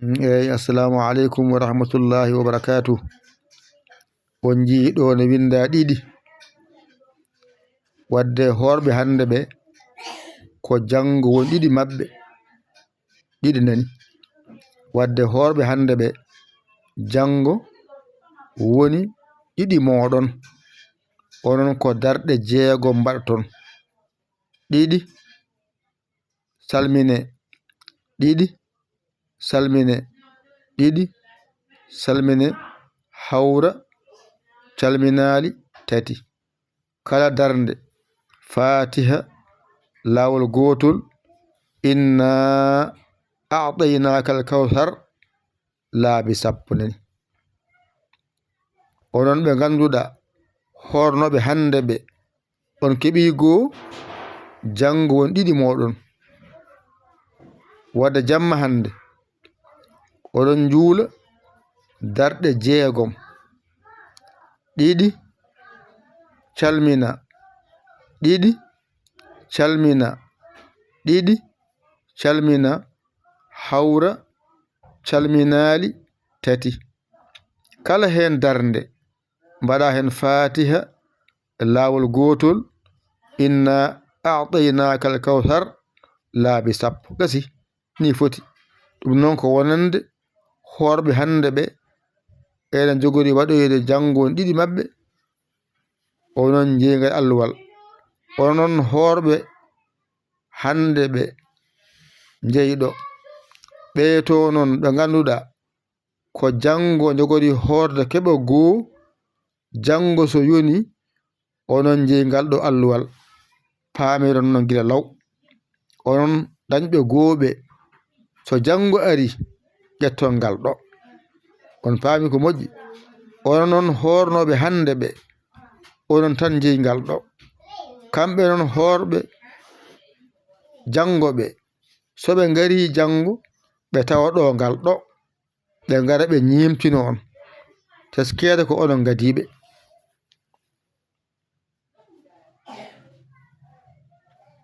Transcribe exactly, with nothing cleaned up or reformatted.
Eyi, assalamu aleykum wa rahmatullahi wa barakatuh. On njii ɗo ne winda ɗiɗi. Wadde hoorɓe hannde ɓe, ko janngo woni ɗiɗi maɓɓe. Ɗiɗi nani. Wadde hoorɓe hannde ɓe, janngo woni ɗiɗi mooɗon. Onon ko darɗe jeegom mbaɗaton. Ɗiɗi, salmine. Ɗiɗi, salmine. Ɗiɗi, salmine. Hawra, calminaali, tati. Kala darnde, Fatiha, laawol gootol, inna a'taynaaka al-kawsar, laabi sappo nani. Onon ɓe ngannduɗaa, hoornooɓe hannde ɓe, on keɓii goo, janngo won ɗiɗi mooɗon. Wadde jamma hannde, oɗon njuula darɗe jeegom. Ɗiɗi, calmina. Ɗiɗi, calmina. Ɗiɗi, calmina. Hawra, calminaali, tati. Kala heen darnde, mbaɗa heen Fatiha e laawol gootol, inna a'taynaaka al-kawsar, laabi sappo. Gasi, ni foti. Ɗum noon ko wonande hoorɓe hannde ɓe, eɗen njogori waɗoyde janngo won ɗiɗi maɓɓe, onon njeygal alluwal. Onon hoorɓe hannde ɓe njeyɗo. Ɓee to noon ɓe ngannduɗaa ko janngo njogori hoorde keɓa goo, janngo so yoni, onon njeygal ɗo alluwal. Paamiron noon gila law. Onon dañɓe goo ɓe, so janngo ari, ƴetton ngal ɗo. On paami ko moƴƴi? Onon noon hoornooɓe hannde ɓe, onon tan njeygal ɗo. Kamɓe noon hoorɓe janngo ɓe, so ɓe ngarii janngo, ɓe tawa ɗo ngal ɗo. Ɓe ngara ɓe ñiimtino on. Teskeede ko onon ngadiiɓe.